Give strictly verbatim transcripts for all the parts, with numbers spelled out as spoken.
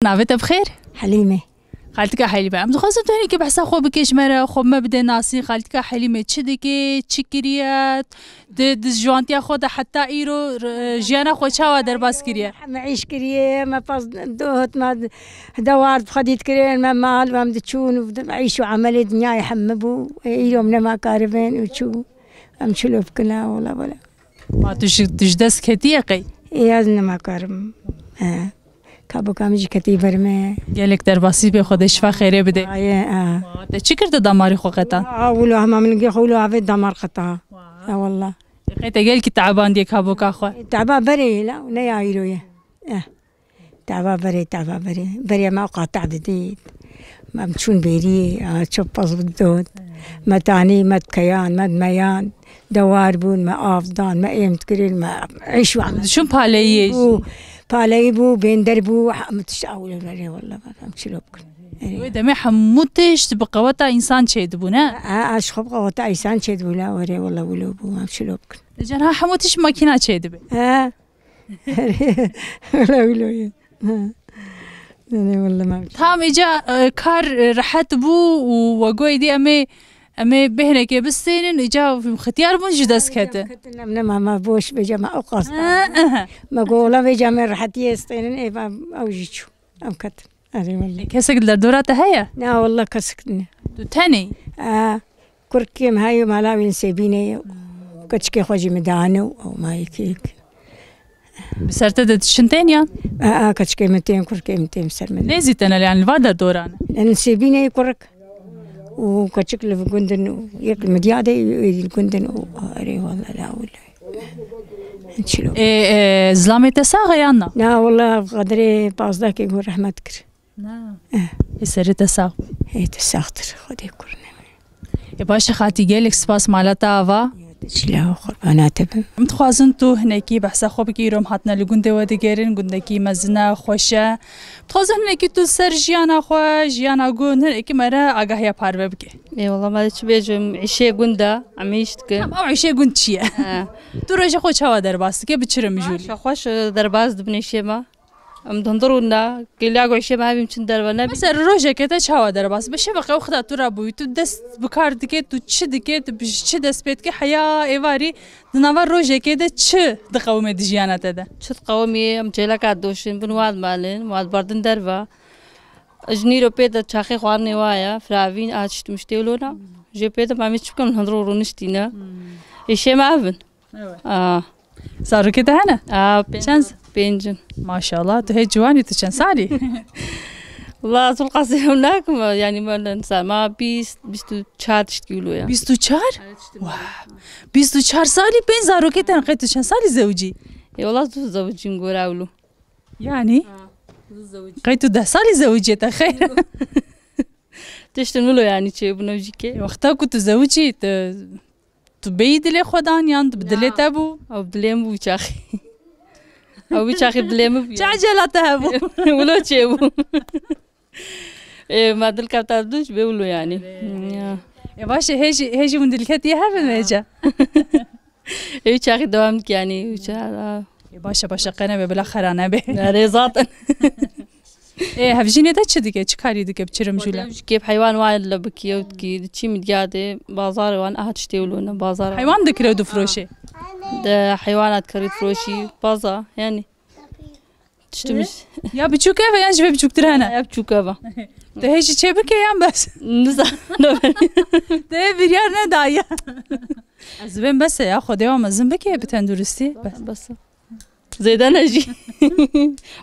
Navê te bi xêr? Helîme. Xaltika Helîme. Em dixwazin tu hinekî behsa xwe bikê ji me re, xwe me bide nasîn. Xaltika Helîme çi dike, çi kiriye? Di, di ciwantiya xwe de heta îro, r-, jiyana xwe çawa derbas kiriye? Me îş kiriye, me pas dot, me dewar bi xwe dît kirin, me mal, em diçûn, û di-, îş û emelê dinyayê hemû bû. Ê, îro em nema karibin û çû. Em çilo bikine, wala, wala. Ma tu ji, tu ji dest ketiye qey? Ê, ez nema karim. He. Kaboka min jî ketî ber me. Gelek derbasî bê, Xwedê şifa xêrê bide. Aye, a. Te çi kir, te damarî xwe qetan? A, wilo hema min gê xwe wilo avê damar qeta. Wa. E, wallah. Qey te gelkî tebandiye kaboka xwe? E, teba berê ye la, ne ya îro ye. E. Teba berê, teba berê. Berê me qata didît. Em çûn bêrî, a, çöp pas bidot. Me tanî, me keyan, me meyan. Dewar bûn, me av dan, me êm dikirin, me îş û emelê. Diçûn paleyiyê jî. Bû, paleyî bû, bênder bû, hemû tişt ewle verê, wala, em çilo bikin. Erê. Wê demê hemû tişt bi qeweta însan çêdibû, ne? A, a, ji xwe bi qeweta însan çêdibû, la, werê, wala, wilo bû, em çilo bikin. Can ha hemû tişt makîna çêdibe. Ha. Wala, wilo ye. Ha. Erê, wala, me. Tam îca, e, kar, e, rehet bû û we goyê dî em ê Em ê bêhnekê bistênin, îca xetiyar bûn ji dest ketin. Ketin, em nema, me boş bêje, me ew qas. He, he. Me got, wala vêca me rehetiyê stênin, ê, em, ew jî çû. Em ketin. Erê, wala. Kesek li derdora te heye? Na, wala, kesek ne. Tu tenê? E, kurkê me heye, mala wî Sêbînê ye. Keçikê xwe jî min dane û ew ma yekê yek. Bi ser te de diçin tên yan? A, a, keçikê min tên, kurkê min tên bi ser min. Nêzî te ne, yani li va derdoran? Li Sêbînê ye kurik. Û keçik li gundin û yek li Midyadê, yek li gundin û erê wala la wile. Çilo. Ê, ê, zilamê te sax e yan na? Na, wala Xedirê Pazdakê got rehmet kir. Na. Eh. Ê serê te sax be. Ê te saxtir, Xwedê kurine. Ê baş e xatî, gelek spas, mala te ava. Çila qurbana te bim. Em dixwazin tu hinekî behsa xwe bikî, îro em hatine li gundê we digerin, gundekî mezin e, xweş e. Dixwazin hinekî tu ser jiyana xwe, jiyana gund, hinekî me re agahiya parve bike. Ê wala me çi bêjim, îşê gund e, em îş dikin. Tamam, ew îşê gund çi ye? He. Tu roja xwe çawa derbas dike, bi çi re mijûl î? Baş e, xweş e, derbas dibin îşê me. Em di hundir û ne, kêliya ku îşê me hevî em çin derve nebî. Mesela rojekê te çawa derbas be? Şevaqê wexta tu rabûyî, tu dest bi kar dike, tu çi dike, tu bi ji çi dest pê dike? Heya êvarî di nava rojekê de çi diqewime di jiyana te de? Çi diqewimî, em çêleka doşin bin, wa dimelin, wa diberdin derve. Ji nîro pê de çaxê xwarinê wa ye, firavîn, a tişt miştê lona. Jê pê de me çi bikim, hundir û rûniştîne. Îşê me ev in. Evet. A. Zarokê te hene? A, pênc. Çend? Pênc in. Maşallah, tu hê ciwanî, tu çend salî? Wala, ez qasî ew nakim, yani, me ne sal, ma bîst, bîst û çar tiştkî wilo ya. Bîst û çar? Evet, tiştkî wilo. Wah. Bîst û çar salî, pênc zarokê te hene, qey tu çend salî zewicî? E, wala, zû zewicîm gora wilo. Yani? Ha, zû zewicî. Qey tu deh salî zewicê te xeyr? Tiştin wilo yani çêbûne jî kê. Wexta ku tu zewicî, tu Tu bêyî dilê xwe dan yan bi dilê te bû? Ew bi dilê min bû çaxî. Ew wî çaxî bi dilê min bû. Çi ecela te hebû? Wilo çêbû. Ê, me dil kevta dû ji bê wilo yanî. Ya. Ê, baş e, hê jî, hê jî hûn dilketiyê hebin vêca. Ê, wî çaxî dewam dike yanî, wî ça-, a. Ê, baş e, baş e, qe nebe, bila xera nebe. Erê, zaten. Ê, hevjînê te çi dike? Çi karî dike? Bi çi re mijûl e? Xwedê ji kêf heywan wan le bikî, ew dikî, diçî Midyadê, bazarê wan, aha tiştê wilo ne, bazar. Heywan dikire û difiroşê? De heywanat karî difiroşî, baza, yani. Tiştimiz. Ya biçûk e ve yan ji vê biçûktir hene? Ya biçûk e va. Te hê jî çê bike yan bes? Niza-, Te hê biryar nedaye. Ez dibêm bes e ya, Xwedê wan mezin bike bi tenduristî. Bes. Bes. Zêde ne jî.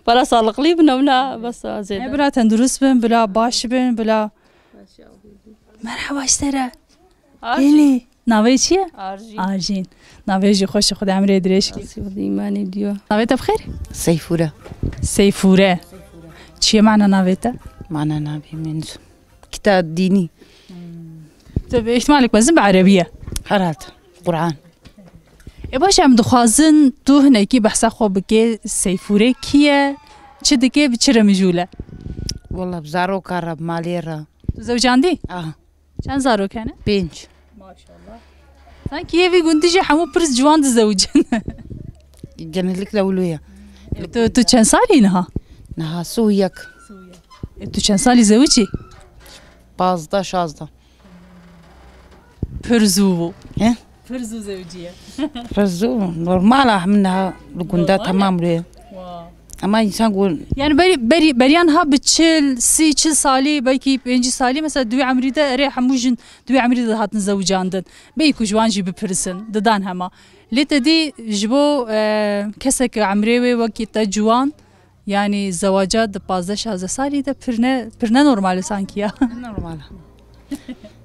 Bila sağlıklı bin, evna bes zêde. He, bila tendurist bin, bila baş bin, bila. Merhaba, ji te re. Arjîn. Gelî. Navê çi ye? Arjîn. Arjîn. Navê jî xweş e, Xwedê emrê dirêj kî. Asî Xwedê îmanê diyo. Navê te bi xêr? Seyfûre. Seyfûre. Çi ye mana navê te? Mana navê min. Kitap dînî. Hmm. Tu bi îhtimalek mezin bi erebî ye. Herhalde. Quran. E baş, em dixwazin tu hinekî behsa xwe bike, Seyfûre kî ye, çi dike, bi çi re mijûl e? Wela bi zaroka re, bi malê re. Tu zewcandî? Aha. Çend zarok hene? Pênc. Maşallah. Sankî yê vî gundî jî hemû pirs ciwan dizewicin. Genellikle wilo ye. E, tu, tu çend salî niha? Niha sih û yek. E, tu çend salî zewicî? Pazdeh, şazdeh. Pir zû bû. He? Pir zû zewiciye. Pir zû, normal a, min niha li gunda Normal e. Temam rê. Ama insan gon Yani berî, berî, beriyan ha bi çil, sî, çil salî, belkî pêncî salî, mesela di wî emrî de erê hemû jin di wî emrî de dihatin zewicandin. Bêyî ku ji wan jî bipirisin, didan hema. Lê te dî ji bo e, kesek emrê wê wekî te ciwan, yani zewaca di pazdeh şazdeh salî de pir ne, pir ne normal e sanki ya. Normal.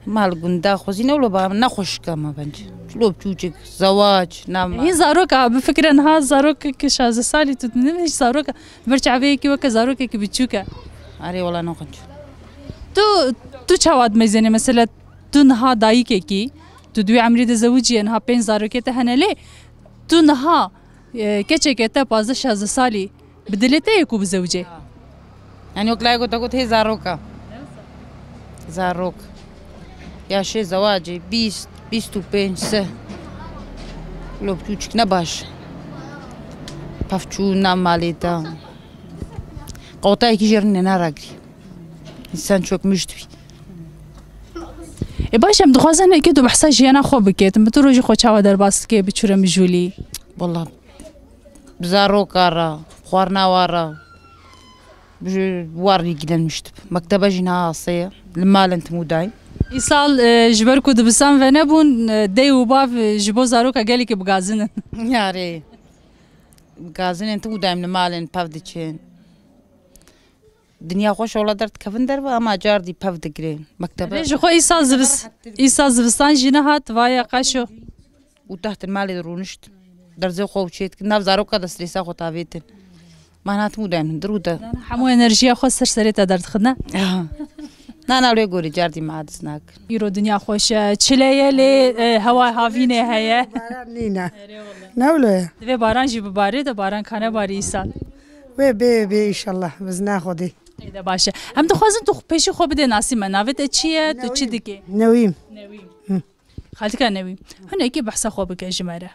Mal gunda xwezî ne wilo ba ne xweşika me bence. Çilo çûçik, zewac, nama. Hîn zaroka, bi fikre niha zarokek şazdeh salî tu ne hiç zaroka. Ber çavê yekî weke zarokekî biçûk e. Arê wala ne xunc. Tu, tu çawa dimeyzênê mesela tu niha dayikekî, tu di wî emrî de zewicî ye, niha pênc zarokê te hene lê tu niha e, keçeke te pazdeh şazdeh salî bi dilê te ye ku bizewicê? Yani yok laygo da got hê zaroka. Zarok. Yaşê zewacê bîst, bîst û pênc se. Lop çûçik ne baş. Pevçû na malê da. Qewtayekî jê rine naragirî. Însan çökmüş dibî. E baş em dixwazin eke tu behsa jiyana xwe bike. Tu rojî xwe çawa derbas dike bi çûre mijûlî? Wala bi zaroka re, xwarina wa re, ji war ilgilenmiş dibim. Mektebe jî niha asê ye. Li malin tim û dayim. Îsal e, ji ber ku dibistan venebûn, e, dey û bav e, ji bo zaroka gelekî bigazin in. Yarê. Gazinên tim û dayim li malên pev diçin. Dinya xweş ola derdikevin derve ama cardî pev digirin. Mektebe. Erê ji xwe îsa zivist, îsa zivistan jî nehat, vaye qaşo. Û taht malê de rûnişt. Derzê xwe û çê dikin. Nav zaroka de strêsa xwe tavêtin. Man hatim û dayim hundir û de. Hemû enerjiya xwe ser serê te derdixin ne? Aha. Na na lê gorî cardî me adiz nakin. Îro dinya xweş e. Çile ye lê e, hewa havînê heye. Baran nîne. Ne wilo ye? Divê baran jî bibarê de baran kane barî îsal. Wê bê bê îşallah bizna Xwedê. Ê de baş e. Em dixwazin tu pêşî xwe bidê nasî me. Navê te çi ye? Tu çi dikê? Newîm. Newîm. Xaltika Newîm. Hinekî behsa xwe bike ji me re.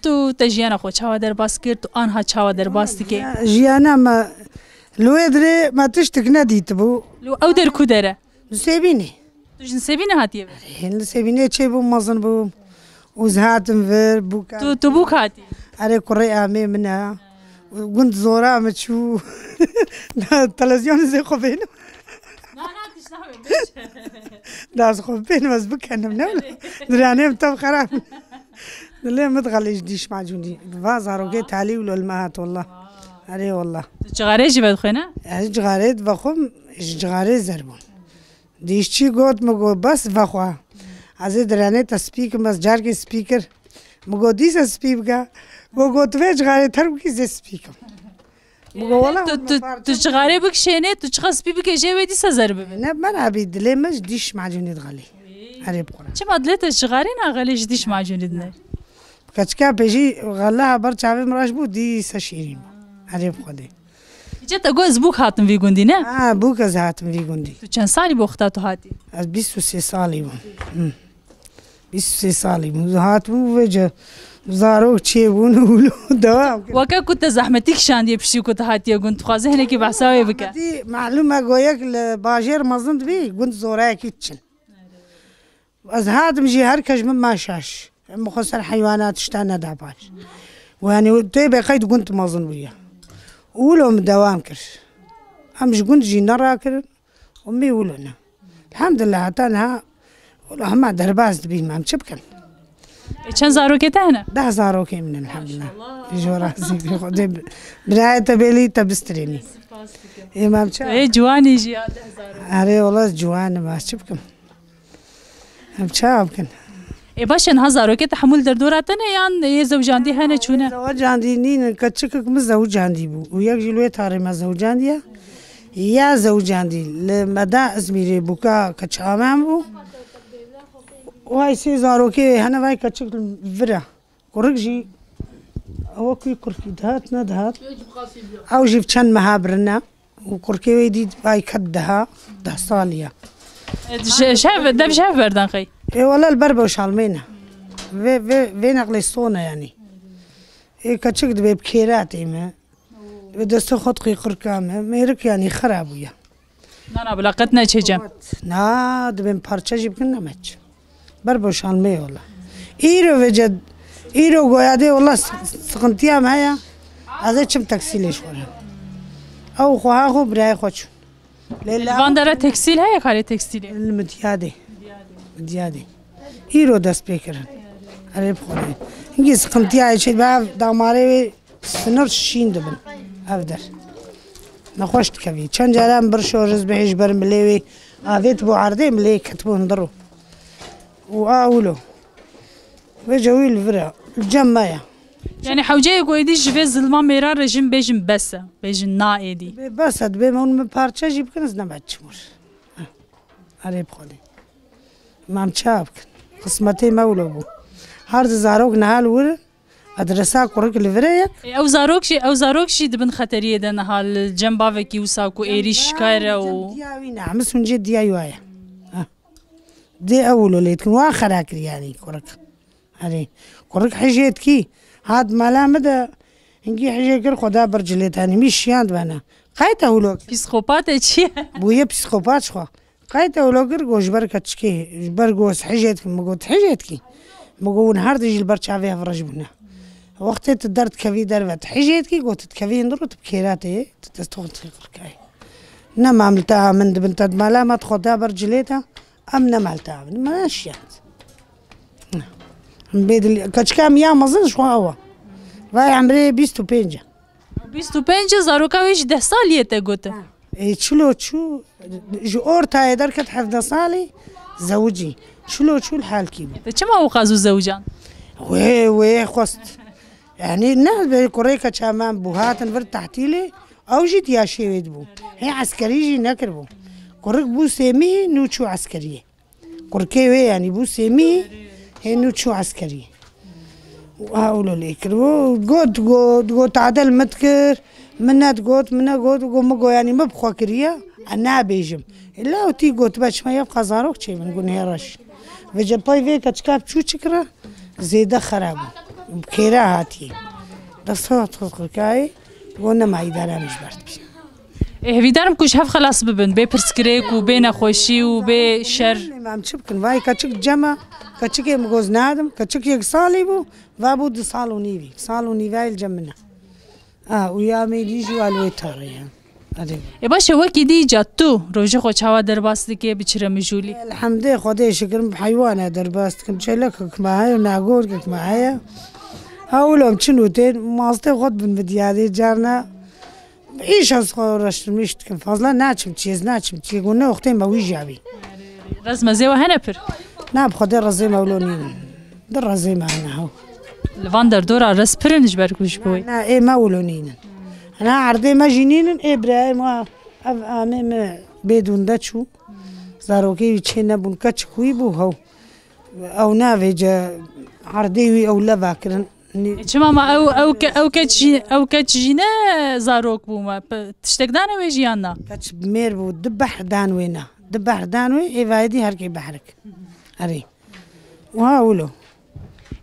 Tu te jiyana xwe çawa derbas kir, tu anha çawa derbas dikê? Jiyana me li wê dirê me tiştik nedîtibû. Li ew der ku der e? Li Sêbînê. Tu ji Nisêbînê hatiye vir? Hê li Nisêbînê çêbûm, mezin bûm. Û ez hatim vir, bûka. Tu, tu bûk hatî? Erê kurê amê min e. Gund zora min çû. Televîzyonê zê xwe bênim. Na, na, tişt nabê, bêje. Da ez xwe bênim, ez bikenim, ne wilo? Diranê min tev xerab. Dilê min dixelê ji dîş macûnî. Va zarokê talî wilo li me hat, wallah. Erê, wallah. Tu cixarê jî vedixwîne? Ez cixarê divexwim, ji cixarê zer bûm. Dîşçî got, min got, bes vexwe. Ez ê diranê te spî kim, ez carkê spî kir. Min got, dîsa spî bike. Got, got, vê cixarê ter bikî zê spî kim. Min got, wela Tu, tu, tu cixarê bikişênê, tu çiqa spî bike jê wê dîsa zer bibe. Ne, ben abî dilê me ji dîş macûnê dixelî. Erê bixwere. Çima dilê te ji cixarê naxelê ji dîş macûnê dine? Keçika pêjî xeleha ber çavê min reş bû, dîsa şîrîn bû. Erê bixwedê. Îca te got ez bûk hatim vî gundî ne? Ha, bûk ez hatim vî gundî. Tu çend salî bû wexta tu hatî? Ez bîst û sê salî bûm. Hı. Bîst û sê salî bûm. Hatim û vêce zarok çêbûn û wilo devam kir. Weke ku te zehmetî kişandiye piştî ku tu hatiye gund, dixwaze hinekî behsa wê bike. Zehmetî, malûm e, goyek li bajêr mezin dibî, gund zorayekî diçin. Ez hatim jî her kes min ma şaş. Em xwe ser heywana tişta neda baş. Û yanî tê be qeyd gund mezin bûye. Û wilo min dewam kir. Em ji gund jî nerakirin û min wilo ne. Elhamdulillah heta niha wilo hema derbas dibîn, em çi bikin? E, çend zarokê te hene? Deh zarokê min in, elhamdulillah. Ji we razî bî Xwedê bi-, birayê te bêlî te bistirênî. Ê, me em çi? Ê, ciwanî jî ya deh zarokê. Erê, wela ciwan im, ez çi bikim? Em çawa bikin? Ê baş e, niha zarokê te hemû li derdora te ne yan yê zewicandî hene çûne? Zewicandî nînin, keçikik min zewicandî bû û yek jî li wê tarê me zewicandî ye. Ya zewicandî li me da Izmîrê bûka keçika me bû. Vay sê zarokê hene, vay keçik li vir e. Kurik jî ew wekî kurkî dihat nedihat. Ew jî çend meha birine. Û kurkê wê dît vay ket deha, deh salî ye. Ji, ji hev, dev ji hev berdan xey? Ê wele li ber boşalmê ne. Vê, vê, vê neqlê sone yanî. Ê keçik dibê bi kêra tê me. Bi destê xwe diqîqirka me, mêrik yanî xera bûye. Nana bila qet neçe cem. Na, dibên parçe jî bikin, nemeç. Ber boşalmê yola. Îro vece, îro goya dê wala s-, sıkıntıya me heye. Ez ê çim teksîlê ji xwe re. Ew xweha xwe birayê xwe çûn. Lê Li van dere teksîl heye, karê teksîlê? Li Midyadê. Midyadê. Îro dest pê kirin. Erê bi Xwedê. Hingî sıkıntıya çê be ev damarê wê Sinir şîn dibin ev der. Nexweş dikevî. Çend caran bir şoriz bihê ji ber milê wê avêt bû erdê, milê ketibû hundir û. Û a wilo. Vêce wî li vir e. Li cem me ye. Yani hewceyê ku êdî ji vê zilma mêra re jin bêjin bes e. Bêjin na êdî. Bê bes e, dibê me hûn min parçe jî bikin, ez nebe çimur. Heh. Erê bi Xwedê. Mam ça bikin. Qismetê me wilo bû. Her di zarok nihal wir. Adresa kurik li vir e yek. E, ew zarok jî, ew zarok jî dibin xeteriyê de niha li cem bavekî wisa ku êrîş kayre û. Diya wî ne, hemis hûn jê diya wî ye. Ha. Dê ew wilo lê dikin, wa xera kir yanî kurik. Erê. Kurik hijê dikî. Hat mala min de, hingî hijê kir, xwe da bir cilê tenî, mî şiyand bena. Qayta wilo. Psîkopatê çi ye? Bûye psîkopat ji xwe. Qey te wilo kir, got, ji ber keçikê, ji ber got, hijê dikim. Min got, hijê dikî? Min got, hûn her du jî li ber çavê hev reş bûne. Wextê tu derdikevî derve, tu hijê dikî? Got, tu dikevî hundir û tu bi kêra tê, tu dest xwe qirkayî. Ne mam li te a min dibin te di mala me, tu xwe da ber cilê te, em ne mal te a min. Me neşiyand. Bêdil, keçika min ya mezin ji xwe ew e. Vay emrê bîst û pênc e. Bîst û pênc e, zaroka wê jî deh salî ye te gotin. Ê, çilo çû, ji ortayê derket hevdeh salî, zewicî. Çilo çû li halkî bû. Te çima û qaz û zewican? Wê, wê xwest. Yani ne, bê kurê keça me bû, hatin vir tehtîlê, ew jî diya şêwê dibû. Hê eskerî jî nekiribû. Kurik bû sêmî, nû çû eskeriyê. Kurkê wê, yanî bû sêmî, hê nû çû eskerî. Û ha wilo lê kir. Û got, got, got, adel min dikir, min ne digot, min ne got, got, min got, yanî min bi xwe kiriye, ez nabêjim. Ê, la wî gotibe, çima yev qazarok çêbin, gunê reş. Vêce pey vê keçika çû çi kira, zêde xera bû. Kêra hatiye. Dest hat xwe qirkayê, got, nema îdare min ji ber dibî. Ê, hêvîdar im ku ji hev xelas bibin, bê pirsgirêk û bê nexweşî û bê şer. Em çi bikin? Vay keçik cema, keçikê min goz nadim, keçik yek salî bû, va bû du sal û nîvî. Sal û nîvayê li cem min e. A, û ya mêdî jî wa li wê tarê ye. Erê. Ê, baş e, wekî dî ca tu rojê xwe çawa derbas dike, bi çi re mijûlî? Elhemdê Xwedê şikir, min bi heywana derbas dikim. Çêlekek me heye, nagorkek me heye. Ha, wilo em çin û tên, mastê xwe dibin bi diyadê carna. Îş ez xwe uğraştırma îş dikim. Fazla naçim çiyê, ez naçim çiyê. Got ne wextê me wî jî bî. Rezmezê we hene pir? Na, bi Xwedê rezê me wilo nînin. Di rezê me hene hew. Li van derdora rez pir in ji ber ku ji bo wê. Na, ê me wilo nînin. Na, erdê me jî nînin, ê birayê me, ev amê me bêdûn de çû. Zarokê wî çê nebûn, keçik wî bû hew. Ew navêce erdê wî ew leva kirin. Nî- E, çima ma ew, ew ke-, ew keç jî, ew keç jî ne zarok bû me? Pe-, tiştek dane wê jî yan na? Keç mêr bû, di behr dan wê na. Di behr dan wê, ê vayê dî her kê behrik. Erê. Wiha wilo.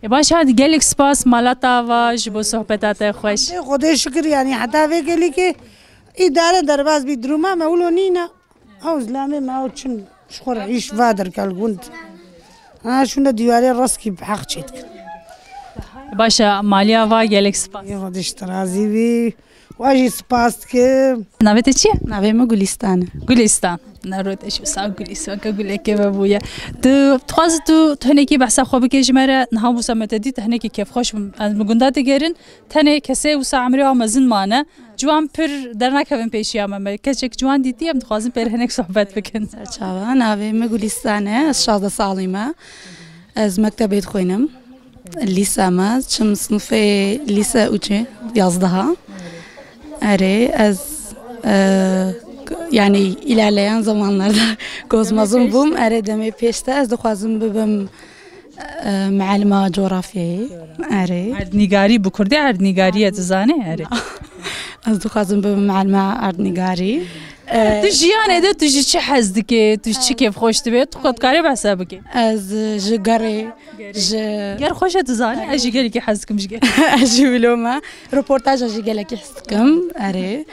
E, baş e, gelek spas mala te ava ji bo sohbeta te xweş. Xwedê şikir, yanî heta vê gelîkê îdare derbas bî, duruma me wilo nîne. Ew zilamê me ew çin ji xwe re îş va derke li gund. Ha, şûnde dîwarê reskî bi heq çêdikin. Baş e, maliya va gelek spas. Ê Xwedê ji te razî bî. Wa jî spas dikim. Navê te çi ye? Navê min Gulîstan e. Gulîstan. Ne rot eş wisa gulîs weke gulekê me bûye. Tu dixwazî tu, tu hinekî behsa xwe bikê ji me re, niha wisa me te dît, hinekî kêfxweş bûm. Ez bi gunda digerin, tenê kesê wisa emrê wa mezin mane. Ciwan pir dernakevin pêşiya me. Me keçek ciwan dîtî, em dixwazin pê re hinek sohbet bikin. Serçava, navê min Gulîstan e, ez şazdeh salî me. Ez mektebê dixwînim. Lîse me, çim sinifê lîse üçê, yazdeha. Erê, ez, e, yani ilerleyen zamanlarda kozmazım bûm. Erê, demê pêş de ez dixwazim bibim, e, mualima coğrafyayê. Erê. Erdnîgarî, bi kurdî erdnîgarî ye, tu zanî? Erê. Ez dixwazim bibim mualima erdnîgarî. E, Tu jiyanê de tu ji çi hez dikê, tu ji çi kêfxweş dibê, tu xwe dikarê behsa bikê? Ez ji gerê, ji Ger xweş e tu zanî, ez jî gelekî hez dikim ji ger. Ez jî wilo me. Roportaja jî gelekî hez dikim. Erê.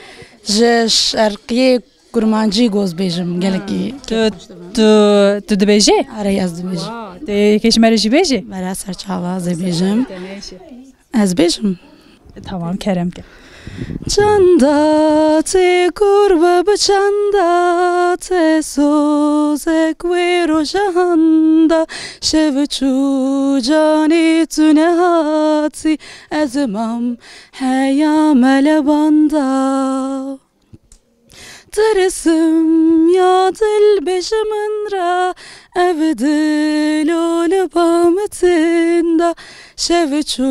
Ji şerqiyê kurmancî goz bêjim gelekî. Tu, tu, tu dibêjî? Erê, ez dibêjim. Tê yekê ji me re jî bêjî? Mera serçava ez ê bêjim. Ez bêjim. Tamam, kerem ke. Çanda tê kurbe bi çanda te sozek wê roja handa şev çû canê tu nehatî ez mam heya me le banda. Tirsim ya dil bêje min re, ev dilo li ba min tinda. Şev çû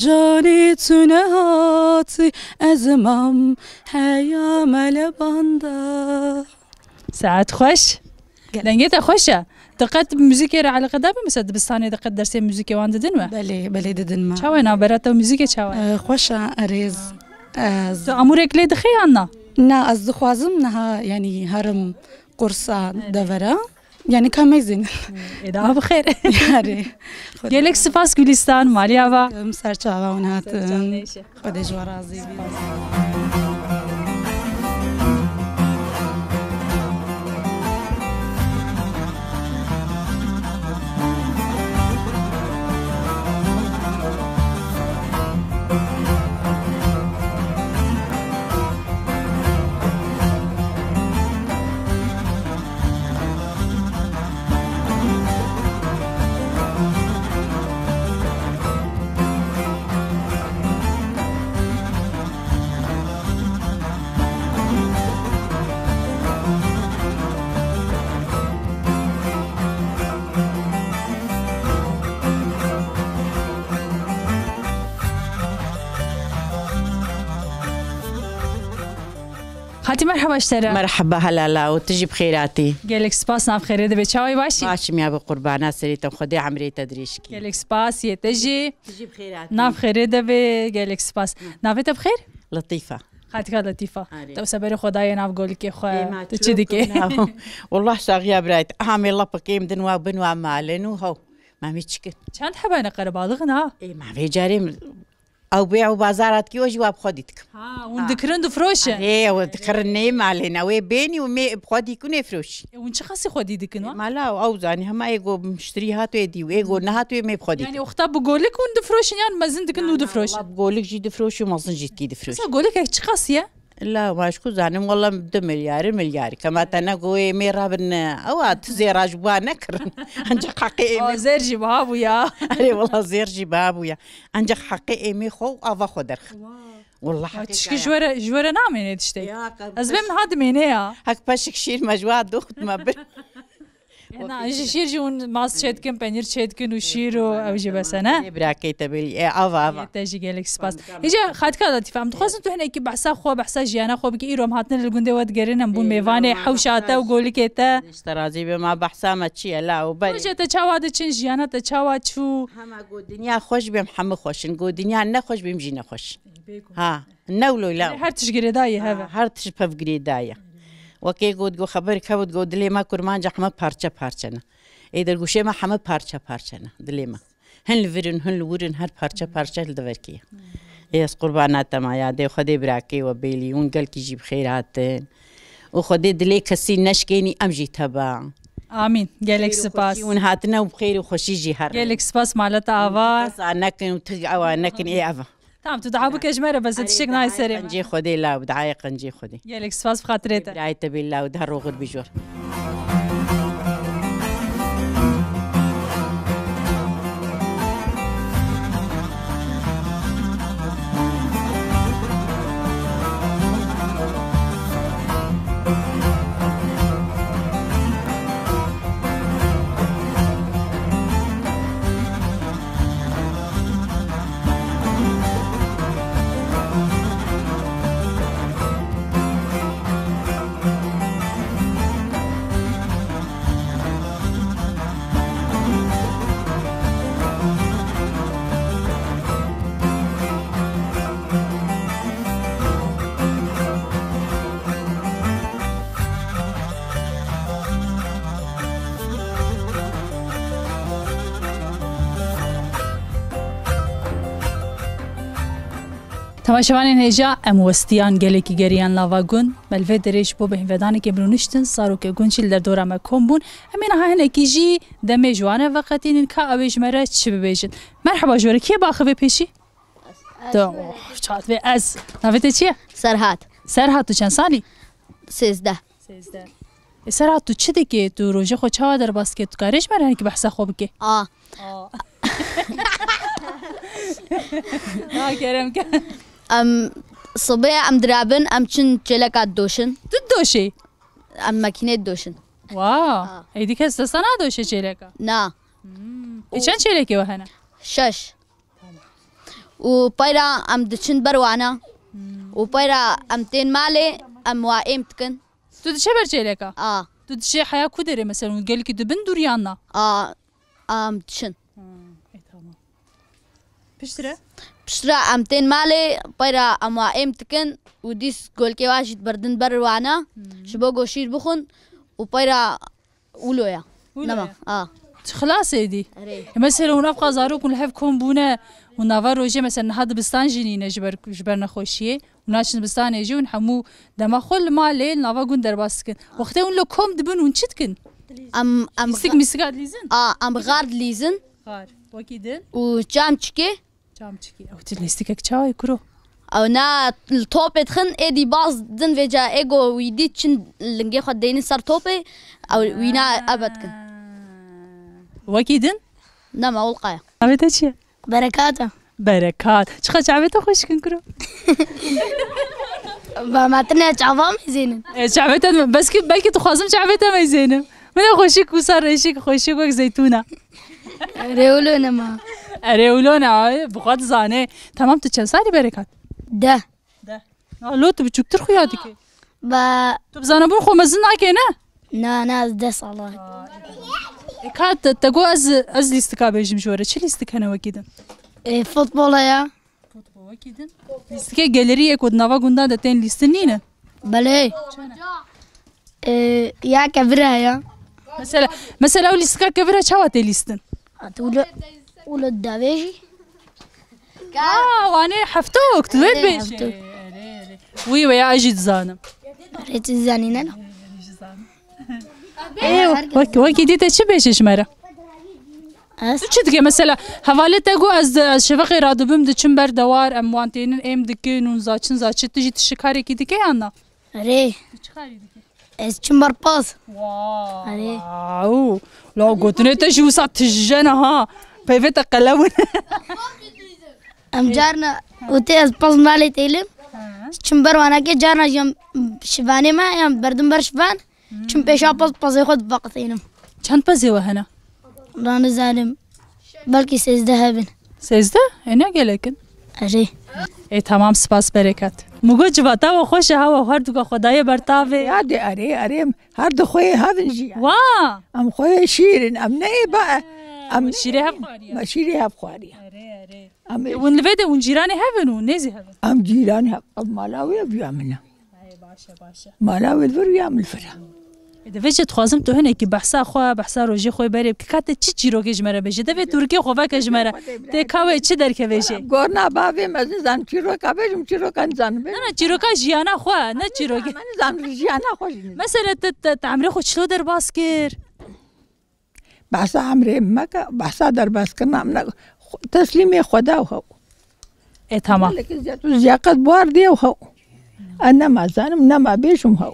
canê tu nehatî, ez mam heya me le banda. Saet xweş. Gel. Dengê te xweş e. Tu qet muzîkê re eleqedar bî? Mesela dibistanê de qet dersê muzîkê wan didin we? Belê, belê didin me. Çawa ye navbera te û muzîkê çawa ye? Ee, xweş e, erê. Ez Tu amûrek lê dixê yan na? Na, ez dixwazim niha, yanî herim kursa devera. Yanî ka meyzên. Ê daha bi xêr. Erê. Gelek spas Gülistan, malî ava. Em ser çava hûn hatin. Xwedê ji we razî bî. Xatî, merheba ji te re. Merheba helala û tu jî bi xêr hatî. Gelek spas, nav xêrê de be. Çawa yî, baş î? Baş im ya, bi qurbana serê te, Xwedê emrê te dirêj kî. Gelek spas, yê te jî. Tu jî bi xêr hatî. Nav xêrê de be, gelek spas. Navê te bi xêr? Letîfa. Xatika Letîfa. Arê. Te wisa berê xwe daye nav golikê xwe. Ê, ma Tu çi çi dikê? Wallah saxiya birayt. Aha me lapikê em din wa bin wa malin û haw. Ma me çikin. Çend hebe ne qerebalixin ha? Ê, ma vê carê Ew bê ew bazar hatkî, o jî wa bi xwedî dikim. Ha, hûn Ha. dikirin difroşin? Ê, ew dikirin nê malê ne, wê bênî û mê bi xwedî kunê firoşî. E, hûn çi qasî xwedî dikin wa? Mala ew, ew zanî, hema ê go muştirî hat wê dî û ê go nehat wê mê bi xwedî Yanî dikim. Wexta bi golik hûn difroşin yan mezin dikin û difroşin? Wala bi golik jî difroşî û mezin jî dikî difroşî. Mesela golikek çi qasî ye? La, ma ji ku zanim, wala du milyarî, milyarî. Kema te ne go ê mê rabin, ewa tu zêra ji wa nekirin. Ancak heqê ê mê. Aa, zêr jî biha bû ya. Erê, wala zêr jî biha bû ya. Ancak heqê êmê xwe û ava xwe derxin. Wow. Wallah Ya, heqê tişkî kaya. ji we re, ji we re namêne tiştek. Ya, qe-, Ez bê peş-, min ha dimêne ya. Hek peşik şîr me ji wa doxt me bir. Na, ji şîr jî hûn mast çêdikin, penîr çêdikin û şîr û ew jî bes e, ne? Ê, birakê te belî. Ê, ava, ava. Ê, te jî gelek spas. Îca Xatika Letîfe, em dixwazin tu hinekî behsa xwe, behsa jiyana xwe bikî. Îro em hatine li gundê we digerin, em bûn Ê, mêvanê la, hewşa te û golikê te. Ji te razî be, ma behsa me çi ye, la û berê. Roja te çawa diçin, jiyana te çawa çû? Hema got dinya xweş bêm, hemû xweş in. Got dinya ne xweş bêm jî ne xweş. Ê, bêguman. Ha, ne wilo la. Her tişt girêdayî Ha, heve. Her tişt pev girêdayî. Wekê got, got xeber kevt, got dilê me kurmanca heme parçe parçe ne. Ê dergûşê me heme parçe parçe ne, dilê me. Hin li vir in, hin li wir in, her parçe parçe li deverkê ye. Ê ez qurbana te ma ya, dê Xwedê birakê we bêlî, hûn gelkî jî bi xêr hatin. Û Xwedê dilê kesî neşkênî, em jî teba. Amîn. Gelek Xêr û spas. xweşî hûn hatine û bi xêr û xweşî jî herin. Gelek spas, mala te ava. Kes a nekin û tu ewa nekin, ê eva. Tamam, tu dua bike ji me re, bes tiştek nayê serê me. Qencê Xwedê law, dua ye qencê Xwedê. Gelek spas bi xatirê te. Birayê te bê law, daha roxir bijor. Temaşevanên hêja, em westiyan gelekî geriyan nava gund. Me li vê derê ji bo bêhnvedanekê bi rûniştin, zarokê gund jî li derdora me kom bûn. Em ê niha hinekî jî demê ji wan re veqetînin ka ew ê ji me re çi bibêjin. Merheba ji we re, kê baxivê pêşî? Tu, oh, çat vê ez. Navê te çi ye? Serhat. Serhat, tu çend salî? Sêzdeh. Sêzdeh. E, Serhat, tu çi dikê? Tu rojê xwe çawa derbas dikê? Tu karê ji me re hinekî behsa xwe bikê? A. A. A, kerem ke. Em sibê em dirabin, em çin çêleka didoşin. Tu didoşî? Em makînê didoşin. Wa. A. Êdî kes desta nadoşe çêleka? Na. Hmm. E, çend çêlekê we hene? Şeş. Û peyra em diçin ber wana. Hmm. Û peyra em tên malê, em wa êm dikin. Tu diçe ber çêleka? A. Tu diçe heya ku derê mesela, gelkî dibin dûr yan na? A, a, em diçin. Hmm, e, tamam. Piştre? Piştre em tên malê, peyra em wa êm dikin û dîs golkê wa jî diberdin ber wana. Hmm. Ji bo goşîr bixwin û peyra Wilo ya. Wilo Nema, ya. A. Tu xilas êdî. Erê. E, mesela hûn ev qazarok hûn li hev kom bûne û nava rojê, mesela niha dibistan jî nîne ji ber, ji ber nexweşiyê. Hûn naçin dibistanê jî, hûn hemû dema xwe li malê, li nava gund derbas dikin. Wextê hûn li kom dibin, hûn çi dikin? Em, em Lîstik, mîstika dilîzin? A, em xar dilîzin. Xar. Wekî din? Û çam çikê. Çamçikî. Ew tu lîstikek çawa ye kuro? Ew na li topê dixin, êdî baz din vêca ê go wî dît çin lingê xwe deynin ser topê, ew wîna ebe dikin. Wekî din? Nema, ulqaya. Navê te çi ye? Berekat e. Berekat. Çiqa çavê te xweş dikin kuro? Ba me tine çava meyzênin. E, çavê te, belkî, belkî dixwazim çavê te meyzênim. Min e xweşik wisa reşik, xweşik wek zeytûna. Erê wilo nema. Erê wilo ne, ay, bi xwe dizane. Tamam, tu çend salî Berekat? Deh. Deh. Na, lo tu biçûktir xuya dike. Ba. Tu bi zanebûn xwe mezin nake, ne? Na, na, ez deh sala. E, ka te, te got ez, ez lîstika bêjim ji we re. Çi lîstik hene wekî din? E, futbol heye. Lîstikê gelerî yê ku di nava gundan de tên lîstin nîne? Belê. Ee, ya kevir heye. Mesela, mesela ew lîstika kevir e çawa tê lîstin? At wilo, wilo davêjî. Aa, wan ê heftok, tu wê Ee, dibêjî. Heftok. Wî we ya ez jî dizanim. Rê tu dizanî ne? Ê, wek-, wekî dî te çi bêjî ji me re? Ez? Tu çi dike mesela? Hevalê te got ez, ez şeveqê radibim diçim ber dewar, em wan tênin êm dikin û zaçin zaçi, tu jî tu şikarekî dike yan na? Erê. Tu çi karî dike? Ez çim ber paz. Wow. Erê. Wow. La gotinê te jî wisa tije ne ha. Peyvê te qelewin. Em carna û tê ez paz malê têlim. Hı. Çim ber wanakê carna jî em şivanê me, em berdim ber şivan. Çim pêşa pez, pezê xwe diveqitînim. Çend pezê we hene? Wela nizanim. Belkî sêzdeh hebin. Sêzdeh? Ê, ne gelek in. Erê. Ê, tamam, spas, bereket. Min got civata we xweş e, hewa her duka xwe daye ber tavê. Ya de, erê, erê, em her du xweyê hev in jî. Wa! Em xweyê şîr in, em ne ê ba, em Şîrê hev xwariye. Me şîrê hev xwariye. Erê, erê. Em Ê, hûn li vê de hûn cîranê hev in û nêzî hev in? Em cîran hev, ev mala wê, ev ya min e. Ay, baş e, baş e. Mala wê li vir ya min li vir e. Ê, divê jî dixwazim tu hinekî behsa xwe, behsa rojê xwe berê bikî. Ka te çi çîrokê ji me re bêje? Divê tu rikê xwe veke ji me re. Tê ka wê çi derkeve jê? Gorna bavê me, ez nizanim çîroka bêjim, çîroka nizanim bêjim. Na, na, çîroka jiyana xwe, ne çîrokê. Me nizanim jiyana xwe jî nizanim. Mesela te, te, te emrê xwe çilo derbas kir? Behsa emrê meke, behsa derbaskirina min e, xwe-, teslîmê Xweda û hew. E, tamam. Gelekî ziyat û ziyaqet bar diye û hew. Ez nema zanim, nema bêjim hew.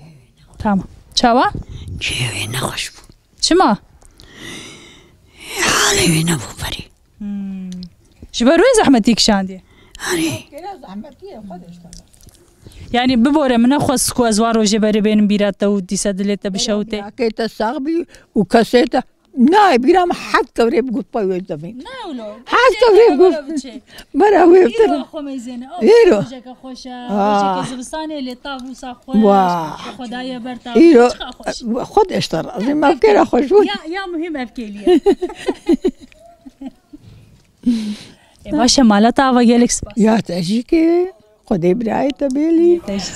Tamam. Çawa? Cihê wê nexweş bû. Çima? Halê wê nebû berê. Hmm. Ji ber wê zehmetî kişandiye? Erê. Yanî bibore min nexwest ku ez wan rojê berê bênim bîra te û dîsa dilê te bişewitê. Birayê te sax bî û kesê te. Nayê bîra min heft kewrê bi got pey wê devê. Ne wilo? Heft kewrê bi got. Bera wê Îro te. Xwe meyzêne. Îro. Rojeke xweş e. Aa. Rojeke zivistanê lê tav wisa xweş. Wa. Xwedayê ber tav. Îro. Çiqa xweş. Xwed eşte razî. Me kêra xweş bûn. Ya, ya muhîm ev kêliye. E, baş e, mala te ava gelek spas. Ya te jî ke Xwedê birayê te bêlî. Te jî.